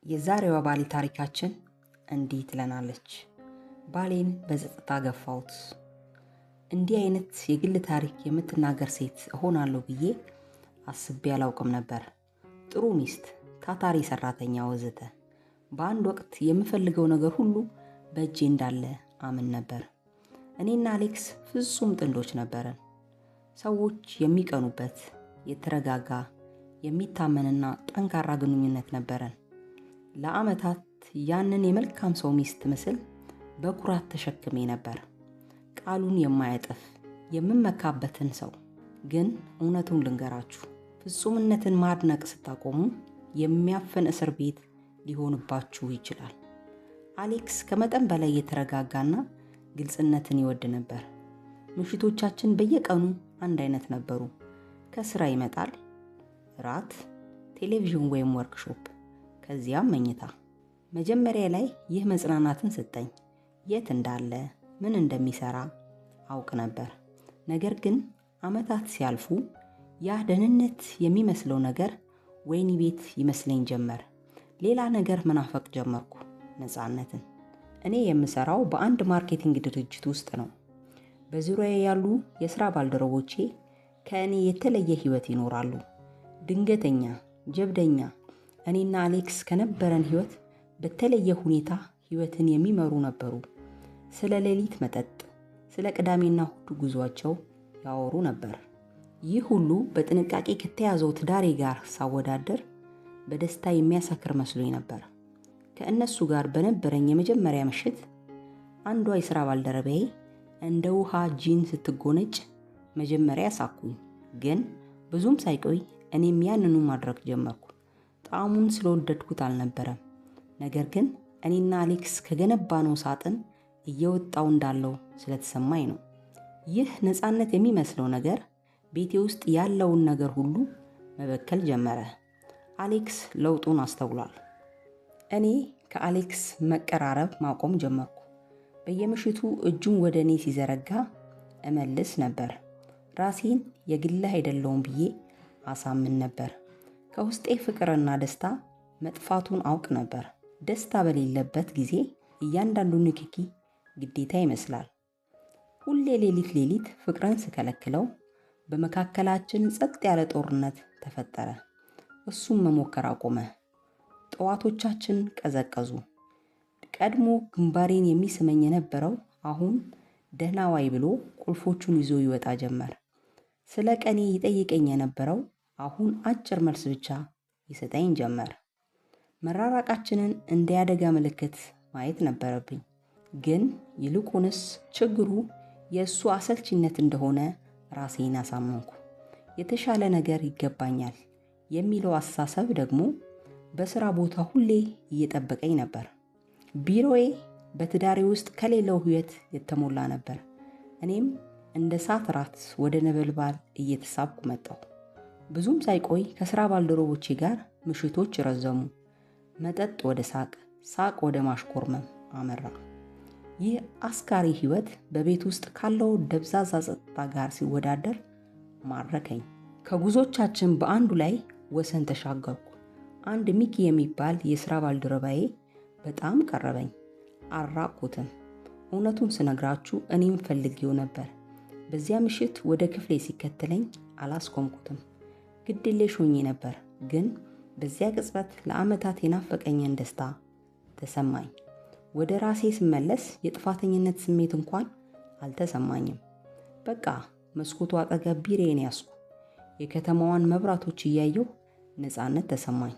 የዛሬዋ ባሌ ታሪካችን እንዲህ ትለናለች። ባሌን በጸጥታ ገፋሁት። እንዲህ አይነት የግል ታሪክ የምትናገር ሴት እሆናለሁ ብዬ አስቤ አላውቅም ነበር። ጥሩ ሚስት፣ ታታሪ ሰራተኛ፣ ወዘተ። በአንድ ወቅት የምፈልገው ነገር ሁሉ በእጄ እንዳለ አምን ነበር። እኔና አሌክስ ፍጹም ጥንዶች ነበርን። ሰዎች የሚቀኑበት የተረጋጋ፣ የሚታመንና ጠንካራ ግንኙነት ነበረን። ለዓመታት ያንን የመልካም ሰው ሚስት ምስል በኩራት ተሸክሜ ነበር። ቃሉን የማያጥፍ፣ የምመካበትን ሰው። ግን እውነቱን ልንገራችሁ፣ ፍጹምነትን ማድነቅ ስታቆሙ የሚያፍን እስር ቤት ሊሆንባችሁ ይችላል። አሌክስ ከመጠን በላይ የተረጋጋና ግልጽነትን ይወድ ነበር። ምሽቶቻችን በየቀኑ አንድ አይነት ነበሩ። ከስራ ይመጣል፣ ራት፣ ቴሌቪዥን ወይም ወርክሾፕ፣ ከዚያም መኝታ። መጀመሪያ ላይ ይህ መጽናናትን ሰጠኝ። የት እንዳለ፣ ምን እንደሚሰራ አውቅ ነበር። ነገር ግን ዓመታት ሲያልፉ ያ ደህንነት የሚመስለው ነገር ወህኒ ቤት ይመስለኝ ጀመር። ሌላ ነገር መናፈቅ ጀመርኩ፣ ነፃነትን። እኔ የምሰራው በአንድ marketing ድርጅት ውስጥ ነው። በዙሪያዬ ያሉ የሥራ ባልደረቦቼ ከእኔ የተለየ ሕይወት ይኖራሉ። ድንገተኛ፣ ጀብደኛ፣ እኔና አሌክስ ከነበረን ሕይወት በተለየ ሁኔታ ሕይወትን የሚመሩ ነበሩ። ስለ ሌሊት መጠጥ፣ ስለ ቅዳሜና እሁድ ጉዟቸው ያወሩ ነበር። ይህ ሁሉ በጥንቃቄ ከተያዘው ትዳሬ ጋር ሳወዳደር በደስታ የሚያሰክር መስሎኝ ነበር። ከእነሱ ጋር በነበረኝ የመጀመሪያ ምሽት አንዷ የሥራ ባልደረባዬ እንደ ውሃ ጂን ስትጎነጭ መጀመሪያ ሳኩኝ። ግን ብዙም ሳይቆይ እኔም ያንኑ ማድረግ ጀመርኩ። ጣዕሙን ስለወደድኩት አልነበረም። ነገር ግን እኔና አሌክስ ከገነባነው ሳጥን እየወጣው እንዳለው ስለተሰማኝ ነው። ይህ ነፃነት የሚመስለው ነገር ቤቴ ውስጥ ያለውን ነገር ሁሉ መበከል ጀመረ። አሌክስ ለውጡን አስተውሏል። እኔ ከአሌክስ መቀራረብ ማቆም ጀመርኩ። በየምሽቱ እጁን ወደ እኔ ሲዘረጋ እመልስ ነበር። ራሴን የግልህ አይደለሁም ብዬ አሳምን ነበር። ከውስጤ ፍቅርና ደስታ መጥፋቱን አውቅ ነበር። ደስታ በሌለበት ጊዜ እያንዳንዱ ንክኪ ግዴታ ይመስላል። ሁሌ ሌሊት ሌሊት ፍቅርን ስከለክለው በመካከላችን ጸጥ ያለ ጦርነት ተፈጠረ። እሱም መሞከር አቆመ። ጠዋቶቻችን ቀዘቀዙ። ቀድሞ ግንባሬን የሚስመኝ የነበረው አሁን ደህና ዋይ ብሎ ቁልፎቹን ይዞ ይወጣ ጀመር። ስለ ቀኔ ይጠይቀኝ የነበረው አሁን አጭር መልስ ብቻ ይሰጠኝ ጀመር። መራራቃችንን እንደ አደጋ ምልክት ማየት ነበረብኝ። ግን ይልቁንስ ችግሩ የእሱ አሰልቺነት እንደሆነ ራሴን አሳመንኩ። የተሻለ ነገር ይገባኛል የሚለው አስተሳሰብ ደግሞ በስራ ቦታ ሁሌ እየጠበቀኝ ነበር። ቢሮዬ በትዳሬ ውስጥ ከሌለው ሕይወት የተሞላ ነበር። እኔም እንደ እሳት ራት ወደ ነበልባል እየተሳብኩ መጣሁ። ብዙም ሳይቆይ ከስራ ባልደረቦቼ ጋር ምሽቶች ረዘሙ። መጠጥ ወደ ሳቅ፣ ሳቅ ወደ ማሽኮርመም አመራ። ይህ አስካሪ ሕይወት በቤት ውስጥ ካለው ደብዛዛ ጸጥታ ጋር ሲወዳደር ማረከኝ። ከጉዞቻችን በአንዱ ላይ ወሰን ተሻገርኩ። አንድ ሚኪ የሚባል የሥራ ባልደረባዬ በጣም ቀረበኝ። አልራቅኩትም። እውነቱን ስነግራችሁ እኔም ፈልጌው ነበር። በዚያ ምሽት ወደ ክፍሌ ሲከተለኝ አላስቆምኩትም። ግድየለሽ ሆኜ ነበር። ግን በዚያ ቅጽበት ለዓመታት የናፈቀኝን ደስታ ተሰማኝ። ወደ ራሴ ስመለስ የጥፋተኝነት ስሜት እንኳን አልተሰማኝም። በቃ መስኮቱ አጠገብ ቢሬን ያዝኩ። የከተማዋን መብራቶች እያየሁ ነፃነት ተሰማኝ።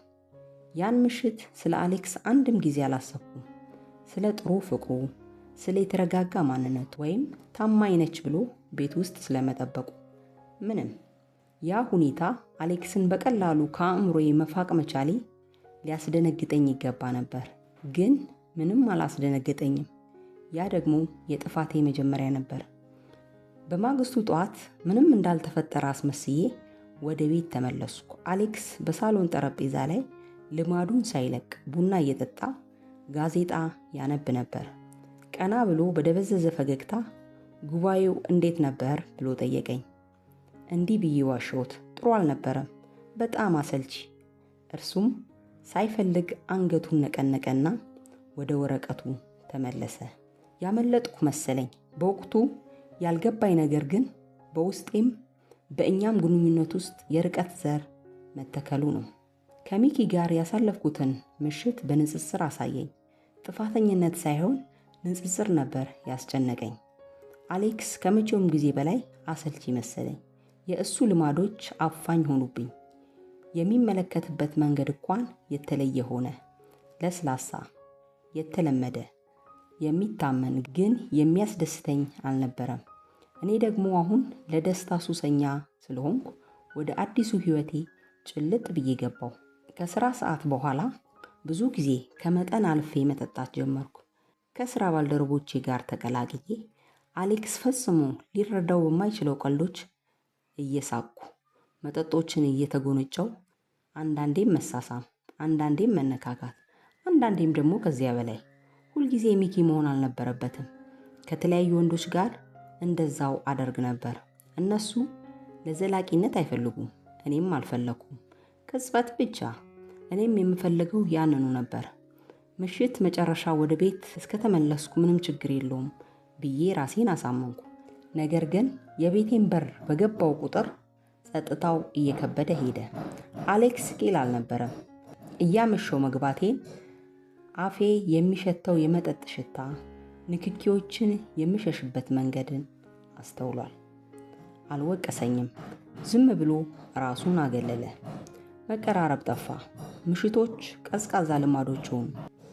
ያን ምሽት ስለ አሌክስ አንድም ጊዜ አላሰብኩም። ስለ ጥሩ ፍቅሩ፣ ስለ የተረጋጋ ማንነት ወይም ታማኝ ነች ብሎ ቤት ውስጥ ስለመጠበቁ ምንም። ያ ሁኔታ አሌክስን በቀላሉ ከአእምሮዬ መፋቅ መቻሌ ሊያስደነግጠኝ ይገባ ነበር። ግን ምንም አላስደነገጠኝም። ያ ደግሞ የጥፋቴ መጀመሪያ ነበር። በማግስቱ ጠዋት ምንም እንዳልተፈጠረ አስመስዬ ወደ ቤት ተመለስኩ። አሌክስ በሳሎን ጠረጴዛ ላይ ልማዱን ሳይለቅ ቡና እየጠጣ ጋዜጣ ያነብ ነበር። ቀና ብሎ በደበዘዘ ፈገግታ ጉባኤው እንዴት ነበር ብሎ ጠየቀኝ። እንዲህ ብዬ ዋሸሁት። ጥሩ አልነበረም፣ በጣም አሰልቺ። እርሱም ሳይፈልግ አንገቱን ነቀነቀና ወደ ወረቀቱ ተመለሰ። ያመለጥኩ መሰለኝ። በወቅቱ ያልገባኝ ነገር ግን በውስጤም በእኛም ግንኙነት ውስጥ የርቀት ዘር መተከሉ ነው። ከሚኪ ጋር ያሳለፍኩትን ምሽት በንጽጽር አሳየኝ። ጥፋተኝነት ሳይሆን ንጽጽር ነበር ያስጨነቀኝ። አሌክስ ከመቼውም ጊዜ በላይ አሰልቺ መሰለኝ። የእሱ ልማዶች አፋኝ ሆኑብኝ። የሚመለከትበት መንገድ እንኳን የተለየ ሆነ። ለስላሳ፣ የተለመደ፣ የሚታመን ግን የሚያስደስተኝ አልነበረም። እኔ ደግሞ አሁን ለደስታ ሱሰኛ ስለሆንኩ ወደ አዲሱ ሕይወቴ ጭልጥ ብዬ ገባው። ከስራ ሰዓት በኋላ ብዙ ጊዜ ከመጠን አልፌ መጠጣት ጀመርኩ። ከስራ ባልደረቦቼ ጋር ተቀላቅዬ አሌክስ ፈጽሞ ሊረዳው በማይችለው ቀልዶች እየሳቅኩ መጠጦችን እየተጎነጨው፣ አንዳንዴም መሳሳም፣ አንዳንዴም መነካካት፣ አንዳንዴም ደግሞ ከዚያ በላይ። ሁልጊዜ ሚኪ መሆን አልነበረበትም። ከተለያዩ ወንዶች ጋር እንደዛው አደርግ ነበር። እነሱ ለዘላቂነት አይፈልጉም፣ እኔም አልፈለኩም። ቅጽበት ብቻ። እኔም የምፈልገው ያንኑ ነበር። ምሽት መጨረሻ ወደ ቤት እስከተመለስኩ ምንም ችግር የለውም ብዬ ራሴን አሳመንኩ። ነገር ግን የቤቴን በር በገባው ቁጥር ጸጥታው እየከበደ ሄደ። አሌክስ ቂል አልነበረም። እያመሸው መግባቴን፣ አፌ የሚሸተው የመጠጥ ሽታ፣ ንክኪዎችን የምሸሽበት መንገድን አስተውሏል። አልወቀሰኝም። ዝም ብሎ ራሱን አገለለ። መቀራረብ ጠፋ። ምሽቶች ቀዝቃዛ ልማዶች ሆኑ።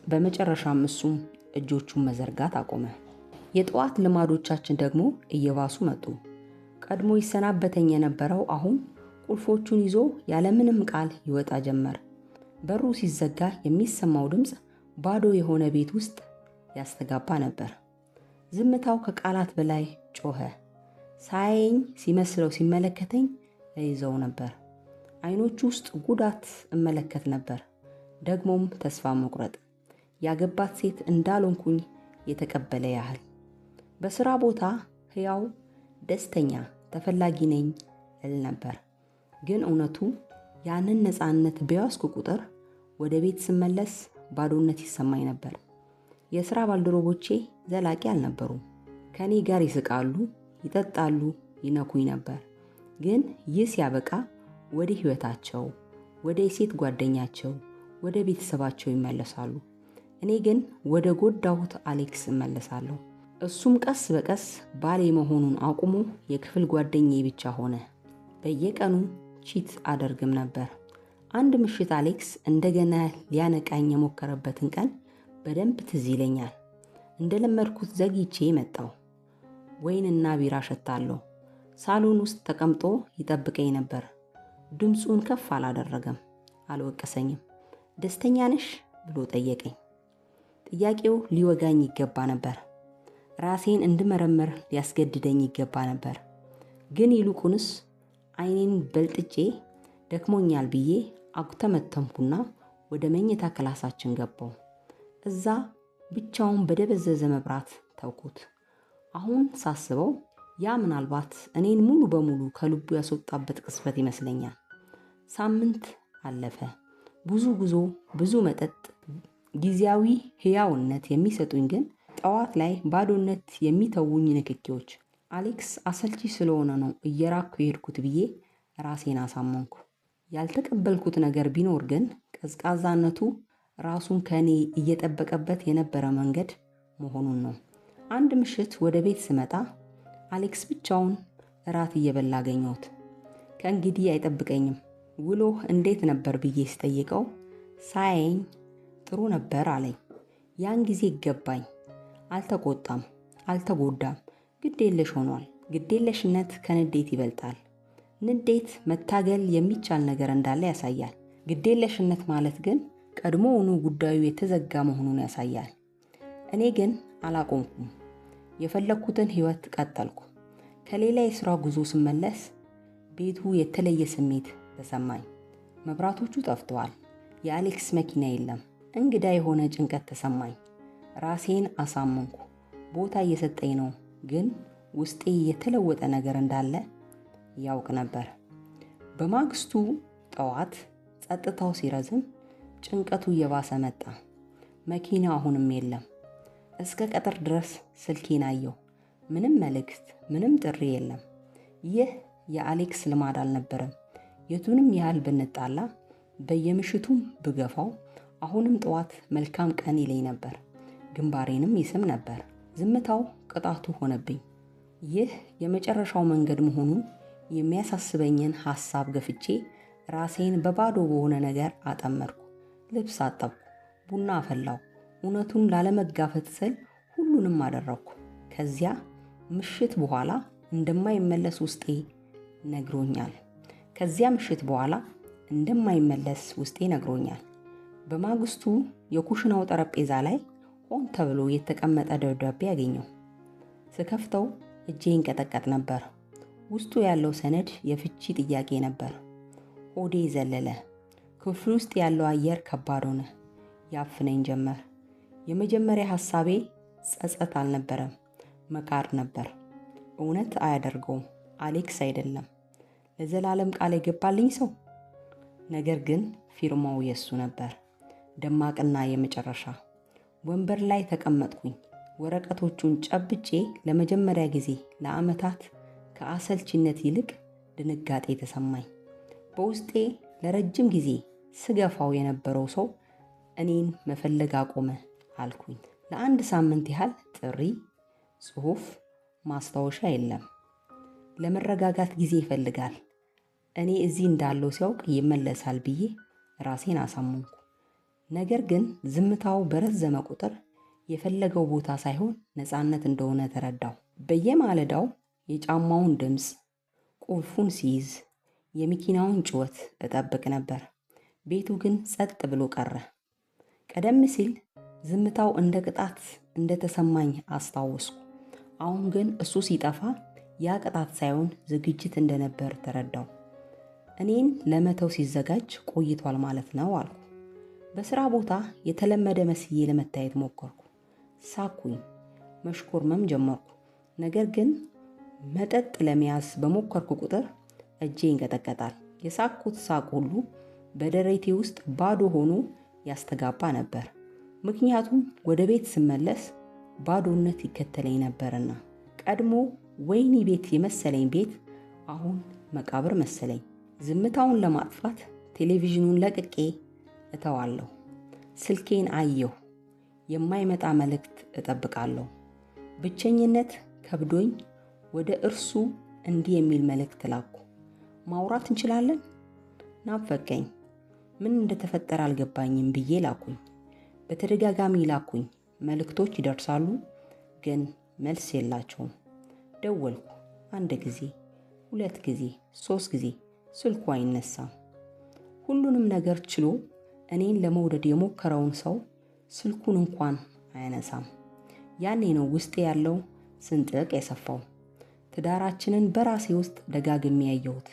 በመጨረሻም እሱም እጆቹን መዘርጋት አቆመ። የጠዋት ልማዶቻችን ደግሞ እየባሱ መጡ። ቀድሞ ይሰናበተኝ የነበረው አሁን ቁልፎቹን ይዞ ያለምንም ቃል ይወጣ ጀመር። በሩ ሲዘጋ የሚሰማው ድምፅ ባዶ የሆነ ቤት ውስጥ ያስተጋባ ነበር። ዝምታው ከቃላት በላይ ጮኸ። ሳያየኝ ሲመስለው ሲመለከተኝ እይዘው ነበር። አይኖቹ ውስጥ ጉዳት እመለከት ነበር። ደግሞም ተስፋ መቁረጥ፣ ያገባት ሴት እንዳልሆንኩኝ የተቀበለ ያህል። በስራ ቦታ ሕያው፣ ደስተኛ፣ ተፈላጊ ነኝ እል ነበር። ግን እውነቱ ያንን ነፃነት በያዝኩ ቁጥር ወደ ቤት ስመለስ ባዶነት ይሰማኝ ነበር። የስራ ባልደረቦቼ ዘላቂ አልነበሩም። ከኔ ጋር ይስቃሉ፣ ይጠጣሉ፣ ይነኩኝ ነበር። ግን ይህ ሲያበቃ ወደ ህይወታቸው፣ ወደ የሴት ጓደኛቸው፣ ወደ ቤተሰባቸው ይመለሳሉ። እኔ ግን ወደ ጎዳሁት አሌክስ እመለሳለሁ። እሱም ቀስ በቀስ ባሌ መሆኑን አቁሞ የክፍል ጓደኛዬ ብቻ ሆነ። በየቀኑ cheat አደርግም ነበር። አንድ ምሽት አሌክስ እንደገና ሊያነቃኝ የሞከረበትን ቀን በደንብ ትዝ ይለኛል። እንደለመድኩት ዘግይቼ መጣሁ። ወይንና ቢራ ሸታለሁ። ሳሎን ውስጥ ተቀምጦ ይጠብቀኝ ነበር። ድምፁን ከፍ አላደረገም፣ አልወቀሰኝም። ደስተኛ ነሽ ብሎ ጠየቀኝ። ጥያቄው ሊወጋኝ ይገባ ነበር። ራሴን እንድመረምር ሊያስገድደኝ ይገባ ነበር። ግን ይልቁንስ አይኔን በልጥጬ ደክሞኛል ብዬ አጉተመተምኩና ወደ መኝታ ክላሳችን ገባው። እዛ ብቻውን በደበዘዘ መብራት ተውኩት። አሁን ሳስበው ያ ምናልባት እኔን ሙሉ በሙሉ ከልቡ ያስወጣበት ቅጽበት ይመስለኛል። ሳምንት አለፈ። ብዙ ጉዞ፣ ብዙ መጠጥ፣ ጊዜያዊ ህያውነት የሚሰጡኝ ግን ጠዋት ላይ ባዶነት የሚተውኝ ንክኪዎች። አሌክስ አሰልቺ ስለሆነ ነው እየራኩ የሄድኩት ብዬ ራሴን አሳመንኩ። ያልተቀበልኩት ነገር ቢኖር ግን ቀዝቃዛነቱ ራሱን ከእኔ እየጠበቀበት የነበረ መንገድ መሆኑን ነው። አንድ ምሽት ወደ ቤት ስመጣ አሌክስ ብቻውን እራት እየበላ አገኘሁት። ከእንግዲህ አይጠብቀኝም። ውሎህ እንዴት ነበር ብዬ ስጠይቀው ሳያየኝ ጥሩ ነበር አለኝ። ያን ጊዜ ይገባኝ። አልተቆጣም፣ አልተጎዳም፣ ግዴለሽ ሆኗል። ግዴለሽነት ከንዴት ይበልጣል። ንዴት መታገል የሚቻል ነገር እንዳለ ያሳያል። ግዴለሽነት ማለት ግን ቀድሞውኑ ጉዳዩ የተዘጋ መሆኑን ያሳያል። እኔ ግን አላቆምኩም። የፈለግኩትን ህይወት ቀጠልኩ። ከሌላ የሥራ ጉዞ ስመለስ ቤቱ የተለየ ስሜት ተሰማኝ። መብራቶቹ ጠፍተዋል። የአሌክስ መኪና የለም። እንግዳ የሆነ ጭንቀት ተሰማኝ። ራሴን አሳመንኩ። ቦታ እየሰጠኝ ነው፣ ግን ውስጤ የተለወጠ ነገር እንዳለ ያውቅ ነበር። በማግስቱ ጠዋት ጸጥታው ሲረዝም ጭንቀቱ እየባሰ መጣ። መኪና አሁንም የለም። እስከ ቀጥር ድረስ ስልኬን አየሁ። ምንም መልእክት፣ ምንም ጥሪ የለም። ይህ የአሌክስ ልማድ አልነበረም። የቱንም ያህል ብንጣላ፣ በየምሽቱም ብገፋው፣ አሁንም ጠዋት መልካም ቀን ይለኝ ነበር። ግንባሬንም ይስም ነበር። ዝምታው ቅጣቱ ሆነብኝ። ይህ የመጨረሻው መንገድ መሆኑን የሚያሳስበኝን ሐሳብ ገፍቼ ራሴን በባዶ በሆነ ነገር አጠመድኩ። ልብስ አጠብኩ፣ ቡና አፈላው። እውነቱን ላለመጋፈጥ ስል ሁሉንም አደረግኩ። ከዚያ ምሽት በኋላ እንደማይመለስ ውስጤ ነግሮኛል። ከዚያ ምሽት በኋላ እንደማይመለስ ውስጤ ነግሮኛል። በማግስቱ የኩሽናው ጠረጴዛ ላይ ሆን ተብሎ የተቀመጠ ደብዳቤ አገኘሁ። ስከፍተው እጄ ይንቀጠቀጥ ነበር። ውስጡ ያለው ሰነድ የፍቺ ጥያቄ ነበር። ሆዴ ዘለለ። ክፍል ውስጥ ያለው አየር ከባድ ሆነ፣ ያፍነኝ ጀመር። የመጀመሪያ ሐሳቤ ጸጸት አልነበረም፣ መካድ ነበር። እውነት አያደርገውም፣ አሌክስ አይደለም ለዘላለም ቃል የገባልኝ ሰው። ነገር ግን ፊርማው የሱ ነበር፣ ደማቅና የመጨረሻ። ወንበር ላይ ተቀመጥኩኝ። ወረቀቶቹን ጨብጬ ለመጀመሪያ ጊዜ ለዓመታት ከአሰልቺነት ይልቅ ድንጋጤ ተሰማኝ። በውስጤ ለረጅም ጊዜ ስገፋው የነበረው ሰው እኔን መፈለግ አቆመ አልኩኝ። ለአንድ ሳምንት ያህል ጥሪ፣ ጽሑፍ፣ ማስታወሻ የለም። ለመረጋጋት ጊዜ ይፈልጋል። እኔ እዚህ እንዳለው ሲያውቅ ይመለሳል ብዬ ራሴን አሳመንኩ። ነገር ግን ዝምታው በረዘመ ቁጥር የፈለገው ቦታ ሳይሆን ነፃነት እንደሆነ ተረዳሁ። በየማለዳው የጫማውን ድምፅ፣ ቁልፉን ሲይዝ፣ የመኪናውን ጩኸት እጠብቅ ነበር። ቤቱ ግን ጸጥ ብሎ ቀረ። ቀደም ሲል ዝምታው እንደ ቅጣት እንደተሰማኝ አስታወስኩ። አሁን ግን እሱ ሲጠፋ ያ ቅጣት ሳይሆን ዝግጅት እንደነበር ተረዳው። እኔን ለመተው ሲዘጋጅ ቆይቷል ማለት ነው አልኩ። በስራ ቦታ የተለመደ መስዬ ለመታየት ሞከርኩ። ሳኩኝ፣ መሽኮርመም ጀመርኩ። ነገር ግን መጠጥ ለመያዝ በሞከርኩ ቁጥር እጄ ይንቀጠቀጣል። የሳኩት ሳቅ ሁሉ በደረቴ ውስጥ ባዶ ሆኖ ያስተጋባ ነበር። ምክንያቱም ወደ ቤት ስመለስ ባዶነት ይከተለኝ ነበርና። ቀድሞ ወህኒ ቤት የመሰለኝ ቤት አሁን መቃብር መሰለኝ። ዝምታውን ለማጥፋት ቴሌቪዥኑን ለቅቄ እተዋለሁ። ስልኬን አየሁ። የማይመጣ መልእክት እጠብቃለሁ። ብቸኝነት ከብዶኝ ወደ እርሱ እንዲህ የሚል መልእክት ላኩ። ማውራት እንችላለን? ናፈቀኝ። ምን እንደተፈጠረ አልገባኝም ብዬ ላኩኝ። በተደጋጋሚ ላኩኝ። መልእክቶች ይደርሳሉ፣ ግን መልስ የላቸውም። ደወልኩ። አንድ ጊዜ፣ ሁለት ጊዜ፣ 3 ጊዜ። ስልኩ አይነሳም። ሁሉንም ነገር ችሎ እኔን ለመውደድ የሞከረውን ሰው ስልኩን እንኳን አያነሳም። ያኔ ነው ውስጤ ያለው ስንጥቅ የሰፋው። ትዳራችንን በራሴ ውስጥ ደጋግሜ ያየሁት፣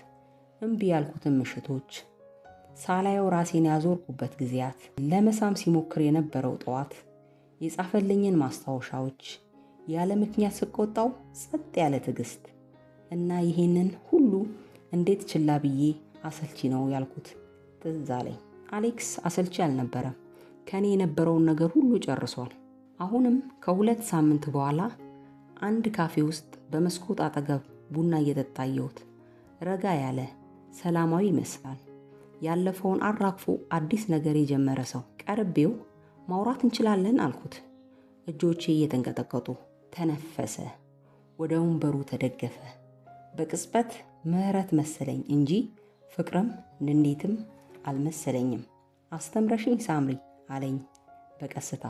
እምቢ ያልኩትን ምሽቶች፣ ሳላየው ራሴን ያዞርኩበት ጊዜያት፣ ለመሳም ሲሞክር የነበረው ጠዋት፣ የጻፈልኝን ማስታወሻዎች፣ ያለ ምክንያት ስቆጣው ጸጥ ያለ ትዕግስት እና ይሄንን ሁሉ እንዴት ችላ ብዬ አሰልቺ ነው ያልኩት ትዝ አለኝ። አሌክስ አሰልቺ አልነበረም። ከኔ የነበረውን ነገር ሁሉ ጨርሷል። አሁንም ከ2 ሳምንት በኋላ አንድ ካፌ ውስጥ በመስኮት አጠገብ ቡና እየጠጣ አየሁት። ረጋ ያለ ሰላማዊ ይመስላል። ያለፈውን አራግፎ አዲስ ነገር የጀመረ ሰው። ቀርቤው ማውራት እንችላለን አልኩት። እጆቼ እየተንቀጠቀጡ ተነፈሰ። ወደ ወንበሩ ተደገፈ። በቅጽበት ምህረት መሰለኝ እንጂ ፍቅርም ንዴትም አልመሰለኝም። አስተምረሽኝ ሳምሪ አለኝ በቀስታ።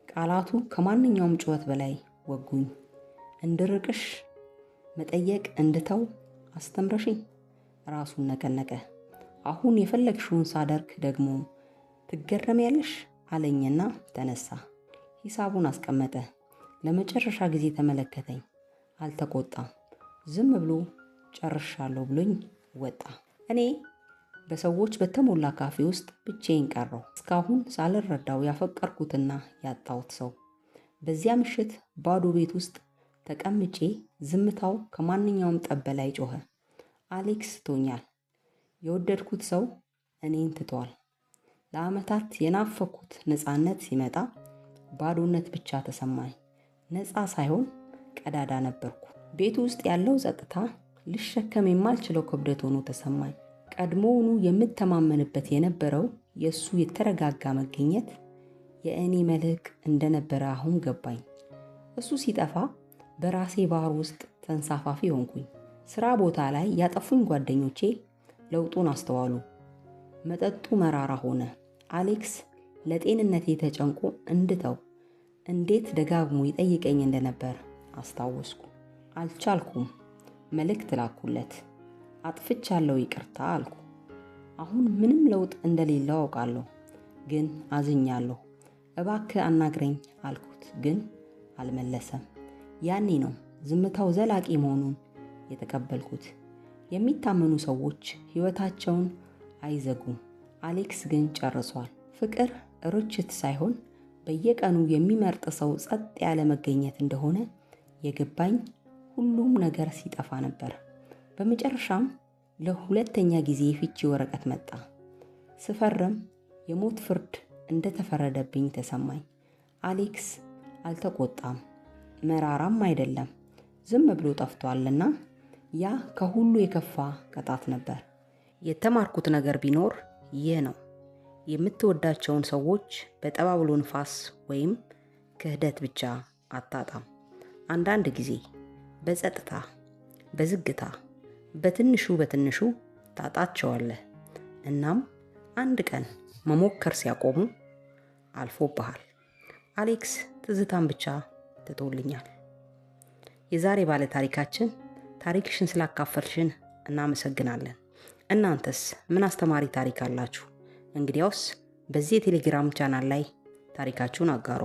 ቃላቱ ከማንኛውም ጩኸት በላይ ወጉኝ። እንድርቅሽ መጠየቅ እንድተው አስተምረሽኝ። ራሱን ነቀነቀ። አሁን የፈለግሽውን ሳደርግ ደግሞ ትገረሚያለሽ አለኝና ተነሳ። ሂሳቡን አስቀመጠ። ለመጨረሻ ጊዜ ተመለከተኝ። አልተቆጣም። ዝም ብሎ ጨርሻለሁ ብሎኝ ወጣ። እኔ በሰዎች በተሞላ ካፌ ውስጥ ብቻዬን ቀረሁ። እስካሁን ሳልረዳው ያፈቀርኩትና ያጣሁት ሰው። በዚያ ምሽት ባዶ ቤት ውስጥ ተቀምጬ ዝምታው ከማንኛውም ጠብ በላይ ጮኸ። አሌክስ ትቶኛል። የወደድኩት ሰው እኔን ትቷል። ለዓመታት የናፈኩት ነፃነት ሲመጣ ባዶነት ብቻ ተሰማኝ። ነፃ ሳይሆን ቀዳዳ ነበርኩ። ቤቱ ውስጥ ያለው ጸጥታ ልሸከም የማልችለው ክብደት ሆኖ ተሰማኝ። ቀድሞውኑ የምተማመንበት የነበረው የእሱ የተረጋጋ መገኘት የእኔ መልህቅ እንደነበረ አሁን ገባኝ። እሱ ሲጠፋ በራሴ ባህር ውስጥ ተንሳፋፊ ሆንኩኝ። ስራ ቦታ ላይ ያጠፉኝ ጓደኞቼ ለውጡን አስተዋሉ። መጠጡ መራራ ሆነ። አሌክስ ለጤንነቴ ተጨንቆ እንድተው እንዴት ደጋግሞ ይጠይቀኝ እንደነበር አስታወስኩ። አልቻልኩም። መልእክት ላኩለት። አጥፍቻለሁ፣ ይቅርታ አልኩ። አሁን ምንም ለውጥ እንደሌለው አውቃለሁ፣ ግን አዝኛለሁ። እባክህ አናግረኝ አልኩት፣ ግን አልመለሰም። ያኔ ነው ዝምታው ዘላቂ መሆኑን የተቀበልኩት። የሚታመኑ ሰዎች ሕይወታቸውን አይዘጉም። አሌክስ ግን ጨርሷል። ፍቅር ርችት ሳይሆን በየቀኑ የሚመርጥ ሰው ጸጥ ያለ መገኘት እንደሆነ የገባኝ ሁሉም ነገር ሲጠፋ ነበር። በመጨረሻም ለሁለተኛ ጊዜ የፍቺ ወረቀት መጣ። ስፈርም የሞት ፍርድ እንደተፈረደብኝ ተሰማኝ። አሌክስ አልተቆጣም፣ መራራም አይደለም፣ ዝም ብሎ ጠፍቷልና ያ ከሁሉ የከፋ ቅጣት ነበር። የተማርኩት ነገር ቢኖር ይህ ነው። የምትወዳቸውን ሰዎች በጠባብሎ ንፋስ ወይም ክህደት ብቻ አታጣም። አንዳንድ ጊዜ በጸጥታ፣ በዝግታ፣ በትንሹ በትንሹ ታጣቸዋለህ። እናም አንድ ቀን መሞከር ሲያቆሙ አልፎብሃል። አሌክስ ትዝታን ብቻ ትቶልኛል። የዛሬ ባለ ታሪካችን ታሪክሽን ስላካፈልሽን እናመሰግናለን። እናንተስ ምን አስተማሪ ታሪክ አላችሁ? እንግዲያውስ በዚህ የቴሌግራም ቻናል ላይ ታሪካችሁን አጋሩ።